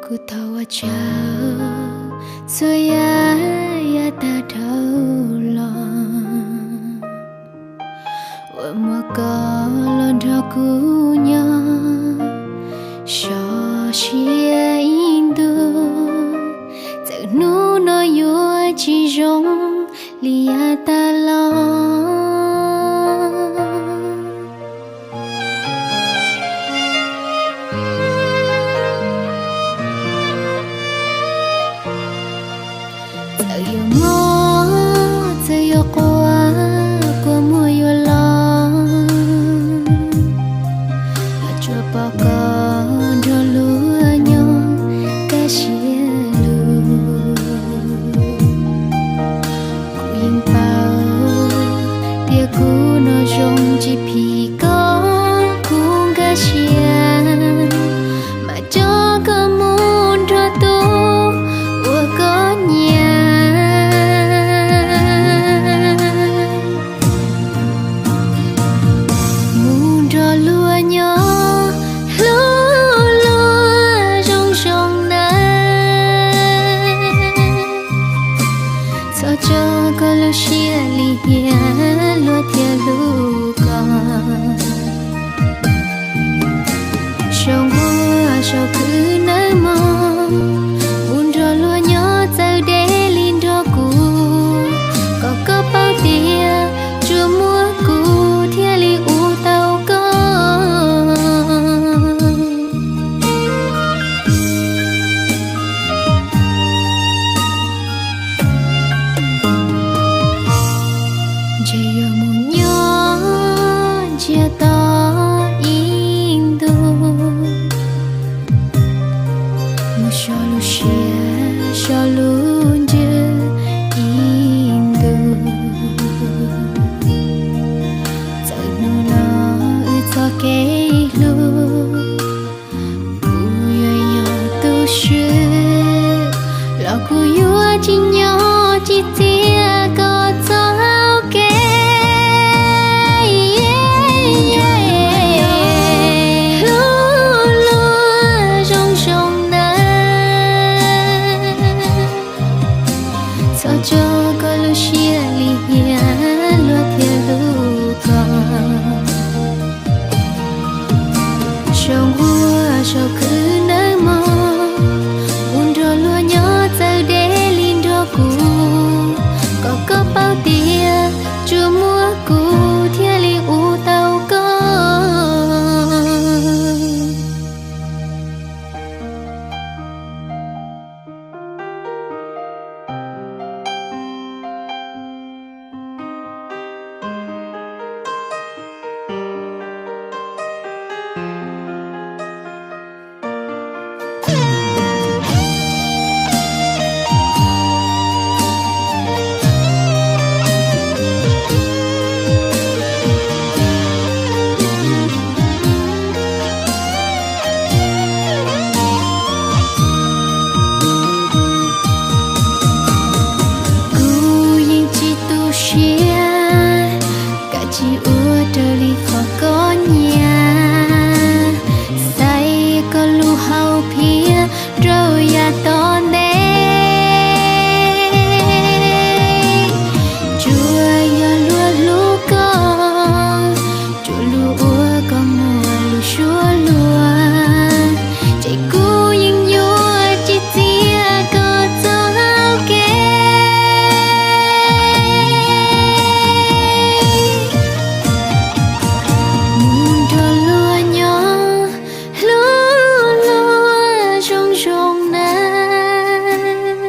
Kuv thov ua tsaug txhua yam yav tag dhau los uas muaj koj los nrog kuv nyob, sov siab ib ntus, txawm hnub no yuav tsis zoo li yav tag los. Txawm yuav mob, txawm yuav quaj, kua muag yuav los, los tsuas pom koj nrog luag nyob kaj siab lug. Kuv yeej paub tias kuv no zoo tsis phim koj, kuv nkag siab mas coj koj mus nrog tus uas koj nyiam, mus nrog luag nyob hlub luag zoo zoo nawb. Txhob tso koj lub siab lim hiam, luag thiaj hlub koj. Sau nquag sau khwv nawb mog, mus nrog luag nyob txawv deb li nrog kuv, kom koj paub tias tsuas muaj kuv thiaj li ua tau koj. Ntshe yuav mus nyob ntsiag to ib ntus, mus so lub siab so lub ntsws ib ntus. Txawm hnub no wb txoj kev hlub, kuv yuav yog tus swb los kuv yuav tsis nyob tsis txiav koj txoj hau kev. Hlub luag zoo zoo nawb, txhob tso koj lub siab lim hiam, luag thiaj hlub koj. Sau nquag sau khwv nawb mog, mus nrog luag nyob txawv deb li nrog kuv, kom koj paub tias tsuas muaj kuv thiaj li ua tau koj. Kuv yeej tsis tu siab, kav tsij ua raws li qhov koj nyiam, xaiv koj lub hau phiaj rau yav tom ntej. Tsuas yog luag hlub koj, tsuas luag ua koj muaj lub suab luag, ces kuv yeej yuav tsis txiav koj txoj hau kev. Mus nrog luag nyob hlub luag zoo zoo nawb,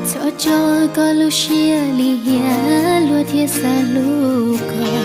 txhob tso koj lub siab lim hiam, luag thiaj xav hlub koj.